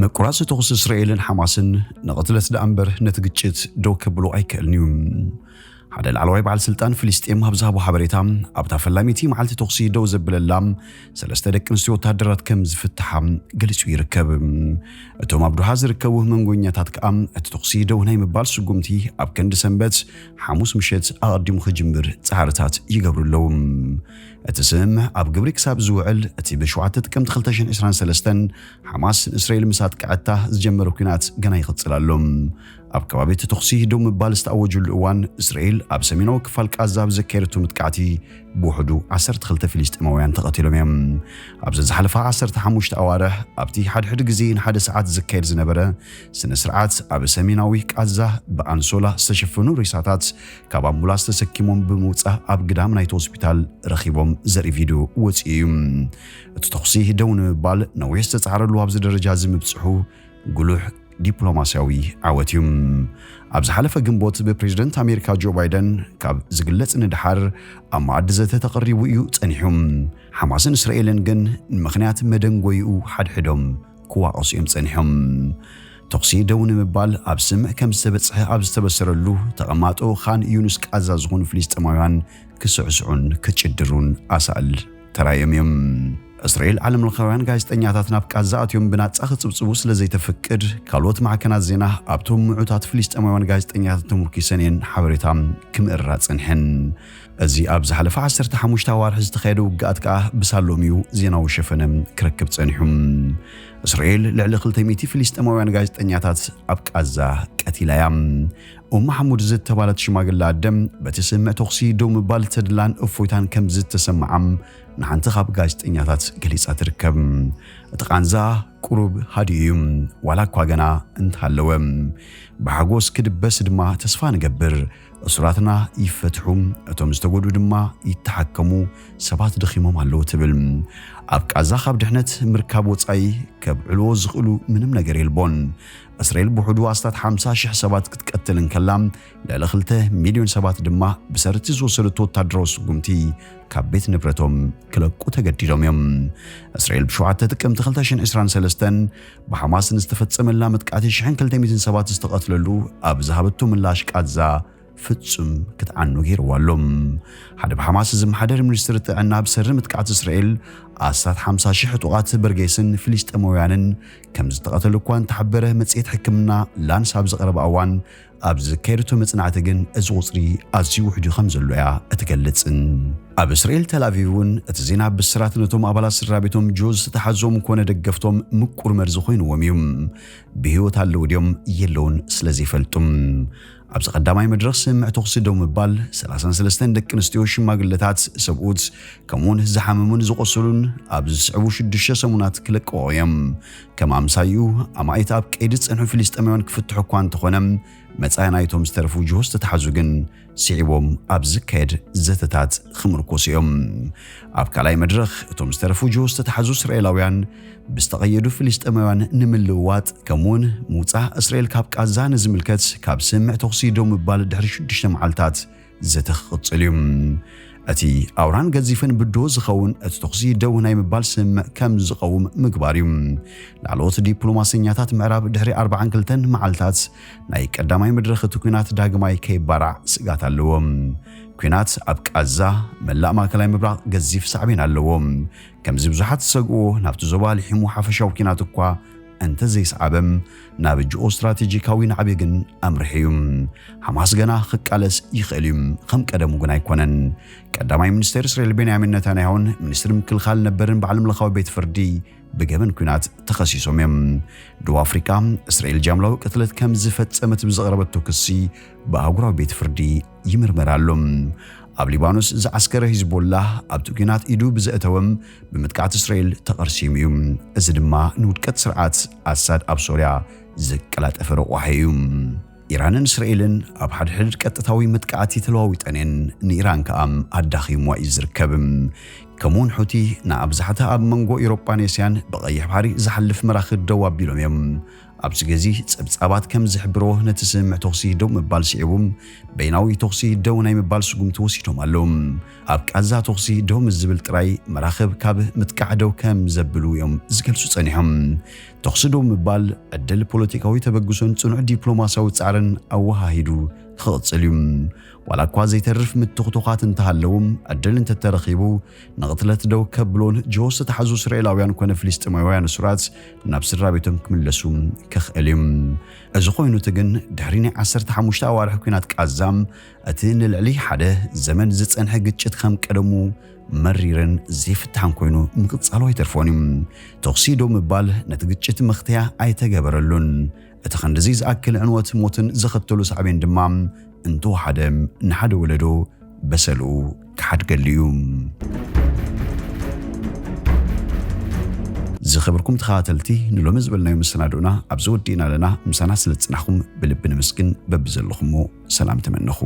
ምቁራጽ ተኹሲ እስራኤልን ሓማስን ንቕትለት ደኣ እምበር ነቲ ግጭት ደው ከብሎ ኣይክእልን እዩ። ሓደ ላዕለዋይ በዓል ስልጣን ፍልስጤም ኣብ ዝሃቦ ሓበሬታ፣ ኣብታ ፈላሚቲ መዓልቲ ተኹሲ ደው ዘብለላ ሰለስተ ደቂ ኣንስትዮ ወታደራት ከም ዝፍትሓ ገሊጹ ይርከብ። እቶም ኣብ ዶሃ ዝርከቡ መንጎኛታት ከኣ እቲ ተኹሲ ደው ናይ ምባል ስጉምቲ ኣብ ክንዲ ሰንበት ሓሙስ ምሸት ኣቐዲሙ ክጅምር ጻዕርታት ይገብሩ ኣለዉ። እቲ ስምምዕ ኣብ ግብሪ ክሳብ ዝውዕል፣ እቲ ብ7 ጥቅምቲ ክልተ ሽሕን ዕስራን ሰለስተን ሓማስ ንእስራኤል ምስ ኣጥቅዐታ ዝጀመረ ኲናት ገና ይቕጽል ኣሎ። ኣብ ከባቢ እቲ ተኹሲ ደው ምባል ዝተኣወጀሉ እዋን፣ እስራኤል ኣብ ሰሜናዊ ክፋል ቃዛ ኣብ ዘካየደቶ መጥቃዕቲ ብውሕዱ ዓሰርተ ክልተ ፍልስጤማውያን ተቐቲሎም እዮም። ኣብዚ ዝሓለፋ ዓሰርተ ሓሙሽተ ኣዋርሕ፣ ኣብቲ ሓድሕድ ግዜ ንሓደ ሰዓት ዝካየድ ዝነበረ ስነ ስርዓት፣ ኣብ ሰሜናዊ ቃዛ ብኣንሶላ ዝተሸፈኑ ሬሳታት ካብ ኣምቡላንስ ተሰኪሞም ብምውጻእ ኣብ ግዳም ናይቲ ሆስፒታል ረኺቦም ዘርኢ ቪድዮ ወጺኡ እዩ። እቲ ተኹሲ ደው ንምባል ነዊሕ ዝተጻዕረሉ ኣብዚ ደረጃ እዚ ምብጽሑ ጉሉሕ ዲፕሎማስያዊ ዓወት እዩ። ኣብ ዝሓለፈ ግንቦት ብፕሬዝደንት ኣሜሪካ ጆ ባይደን ካብ ዝግለጽ ንድሓር ኣብ መኣዲ ዘተ ተቐሪቡ እዩ ጸኒሑ። ሓማስን እስራኤልን ግን ንምኽንያት መደንጎይኡ ሓድሕዶም ክዋቐሱ እዮም ጸኒሖም። ተኹሲ ደው ንምባል ኣብ ስምምዕ ከም ዝተበጽሐ ኣብ ዝተበሰረሉ፣ ተቐማጦ ኻን ዩኑስ ቃዛ ዝኾኑ ፍልስጤማውያን ክስዕስዑን ክጭድሩን ኣሳእል ተራእዮም እዮም። እስራኤል ዓለምለኻውያን ጋዜጠኛታት ናብ ቃዛ ኣትዮም ብናጻ ክጽብጽቡ ስለ ዘይተፍቅድ፣ ካልኦት ማዕከናት ዜና ኣብቶም ምዑታት ፍልስጤማውያን ጋዜጠኛታት ተመርኪሰን እየን ሓበሬታ ክምእራ ጸንሐን። እዚ ኣብ ዝሓለፈ ዓሰርተ ሓሙሽተ ኣዋርሕ ዝተኻየደ ውግኣት ከኣ ብሳሎም እዩ ዜናዊ ሸፈነ ክረክብ ጸኒሑ። እስራኤል ልዕሊ ክልተ ሚእቲ ፍልስጤማውያን ጋዜጠኛታት ኣብ ቃዛ ቀቲላ እያ። ኡም ማሕሙድ ዝተባህለት ሽማግለ ኣደ፣ በቲ ስምምዕ ተኹሲ ደው ምባል ተድላን እፎይታን ከም ዝተሰምዓም ንሓንቲ ካብ ጋዜጠኛታት ገሊጻ ትርከብ። እቲ ቃንዛ ቁሩብ ሃዲኡ እዩ፣ ዋላ እኳ ገና እንተሃለወ። ብሓጎስ ክድበስ ድማ ተስፋ ንገብር። እሱራትና ይፈትሑ፣ እቶም ዝተጎድኡ ድማ ይተሓከሙ፣ ሰባት ደኺሞም ኣለዉ ትብል። ኣብ ቃዛ ካብ ድሕነት ምርካብ ወጻኢ ከብዕልዎ ዝኽእሉ ምንም ነገር የልቦን። እስራኤል ብውሕዱ ኣስታት ሓምሳ ሽሕ ሰባት ክትቀትል እንከላ፣ ልዕሊ ክልተ ሚልዮን ሰባት ድማ ብሰርቲ ዝወሰደቶ ወታደራዊ ስጉምቲ ካብ ቤት ንብረቶም ክለቁ ተገዲዶም እዮም። እስራኤል ብ7 ጥቅምቲ ክልተ ሽሕን ዕስራን ሰለስተን ብሓማስ ንዝተፈጸመላ መጥቃዕቲ ሽሕን ክልተ ሚእትን ሰባት ዝተቐትለሉ ኣብ ዝሃበቶ ምላሽ ቃዛ ፍጹም ክትዓኑ ገይርዋ ኣሎ። ሓደ ብሓማስ ዝመሓደር ሚኒስትሪ ጥዕና ብሰሪ መጥቃዕቲ እስራኤል ኣስታት ሓምሳ ሽሕ ዕጡቓት በርጌስን ፍልስጤማውያንን ከም ዝተቐተሉ እኳ እንተሓበረ፣ መጽሔት ሕክምና ላንስ ኣብ ዝቐረበ እዋን ኣብ ዝካየደቶ መጽናዕቲ ግን እዚ ቁጽሪ ኣዝዩ ውሕዱ ከም ዘሎ እያ እትገልጽ። ኣብ እስራኤል ተል ኣቪቭ እውን እቲ ዜና ብስራት ነቶም ኣባላት ስድራ ቤቶም ጆዝ ዝተሓዞም ኮነ ደገፍቶም ምቁር መርዚ ኮይንዎም እዩ። ብህይወት ኣለዉ ድዮም የለውን ስለ ዘይፈልጡ። ኣብዚ ቀዳማይ መድረኽ ስምምዕ ተኹሲ ደው ምባል፣ ሰላሳን ሰለስተን ደቂ ኣንስትዮ፣ ሽማግለታት፣ ሰብኡት፣ ከምኡውን ዝሓመሙን ዝቖሰሉን ኣብ ዝስዕቡ ሽዱሽተ ሰሙናት ክለቅቑ እዮም። ከም ኣምሳይኡ፣ ኣማኢት ኣብ ቀይዲ ዝጸንሑ ፍልስጤማውያን ክፍትሑ እኳ እንተኾነ፣ መጻኢ ናይቶም ዝተረፉ ጅሆ ዝተታሕዙ ግን ስዒቦም ኣብ ዝካየድ ዘተታት ክምርኮሱ እዮም። ኣብ ካልኣይ መድረኽ፣ እቶም ዝተረፉ ጅሆ ዝተታሕዙ እስራኤላውያን ብዝተቐየዱ ፍልስጤማውያን ንምልውዋጥ፣ ከምኡውን ምውጻእ እስራኤል ካብ ቃዛ ንዝምልከት ካብ ስምምዕ ተኹሲ ደው ምባል ድሕሪ ሽዱሽተ መዓልታት ዘተ ክቕጽል እዩ። እቲ ኣውራን ገዚፍን ብድሆ ዝኸውን እቲ ተኹሲ ደው ናይ ምባል ስምምዕ ከም ዝቐውም ምግባር እዩ። ላዕለዎት ዲፕሎማሰኛታት ምዕራብ ድሕሪ ኣርባዓን ክልተን መዓልታት ናይ ቀዳማይ መድረኽ እቲ ኲናት ዳግማይ ከይባራዕ ስግኣት ኣለዎም። ኲናት ኣብ ቃዛ፣ መላእ ማእከላይ ምብራቕ ገዚፍ ሳዕቤን ኣለዎ። ከምዚ ብዙሓት ዝሰግእዎ፣ ናብቲ ዞባ ልሒሙ ሓፈሻዊ ኲናት እኳ እንተዘይሰዓበ፣ ናብ ጂኦ ስትራቴጂካዊ ናዕቢ ግን ኣምሪሑ እዩ። ሓማስ ገና ክቃለስ ይኽእል እዩ፣ ከም ቀደሙ ግን ኣይኮነን። ቀዳማይ ሚኒስተር እስራኤል ቤንያሚን ነታንያሁን ሚኒስትር ምክልኻል ነበርን ብዓለምለኻዊ ቤት ፍርዲ ብገበን ኲናት ተኸሲሶም እዮም። ደቡብ ኣፍሪቃ፣ እስራኤል ጃምላዊ ቅትለት ከም ዝፈጸመት ብዘቕረበቶ ክሲ ብኣህጉራዊ ቤት ፍርዲ ይምርመር ኣሎ። ኣብ ሊባኖስ ዝዓስከረ ሂዝቦላህ ኣብቲ ኲናት ኢዱ ብዘእተወ ብምጥቃዕቲ እስራኤል ተቐርሲሙ እዩ። እዚ ድማ ንውድቀት ስርዓት ኣሳድ ኣብ ሶርያ ዘቀላጠፈ ረቋሒ እዩ። ኢራንን እስራኤልን ኣብ ሓድሕድ ቀጥታዊ መጥቃዕቲ ተለዋዊጠን እየን፣ ንኢራን ከኣ ኣዳኺምዋ እዩ ዝርከብ። ከምኡውን ሑቲ ንኣብዛሕታ ኣብ መንጎ ኤውሮጳን ኤስያን ብቐይሕ ባሕሪ ዝሓልፍ መራኽብ ደው ኣቢሎም እዮም። ኣብዚ ግዜ ጸብጻባት ከም ዝሕብሮ፣ ነቲ ስምምዕ ተኹሲ ደው ምባል ስዒቡ በይናዊ ተኹሲ ደው ናይ ምባል ስጉምቲ ወሲዶም ኣለዉ። ኣብ ቃዛ ተኹሲ ደው ምስ ዝብል ጥራይ መራኽብ ካብ ምጥቃዕ ደው ከም ዘብሉ እዮም ዝገልጹ ጸኒሖም። ተኹሲ ደው ምባል ዕድል ፖለቲካዊ ተበግሶን ጽኑዕ ዲፕሎማሲያዊ ጻዕርን ኣወሃሂዱ ክቕጽል እዩ። ዋላ እኳ ዘይተርፍ ምትኹቶኻት እንተሃለዉ፣ ዕድል እንተተረኺቡ ንቕትለት ደው ከብሎን ጅሆ ዝተታሕዙ እስራኤላውያን ኮነ ፍልስጤማውያን እሱራት ናብ ስድራ ቤቶም ክምለሱ ክኽእል እዩ። እዚ ኮይኑ እቲ ግን ድሕሪ ናይ ዓሰርተ ሓሙሽተ ኣዋርሕ ኲናት ቃዛ እቲ ንልዕሊ ሓደ ዘመን ዝጸንሐ ግጭት ከም ቀደሙ መሪርን ዘይፍታሕን ኮይኑ ምቕጻሉ ኣይተርፎን እዩ። ተኹሲ ደው ምባል ነቲ ግጭት መኽተያ ኣይተገበረሉን። እቲ ክንድዚ ዝኣክል ዕንወት ሞትን ዘኸተሉ ሳዕቤን ድማ እንተወሓደ ንሓደ ወለዶ በሰልኡ ክሓድገሉ እዩ። ዝኸበርኩም ተኸታተልቲ፣ ንሎሚ ዝበልናዮ መሰናድኡና ኣብዚ ወዲእና ኣለና። ምሳና ስለ ዝጽናሕኩም ብልቢ ነመስግን። በብዘለኹሞ ሰላም ተመነኹ።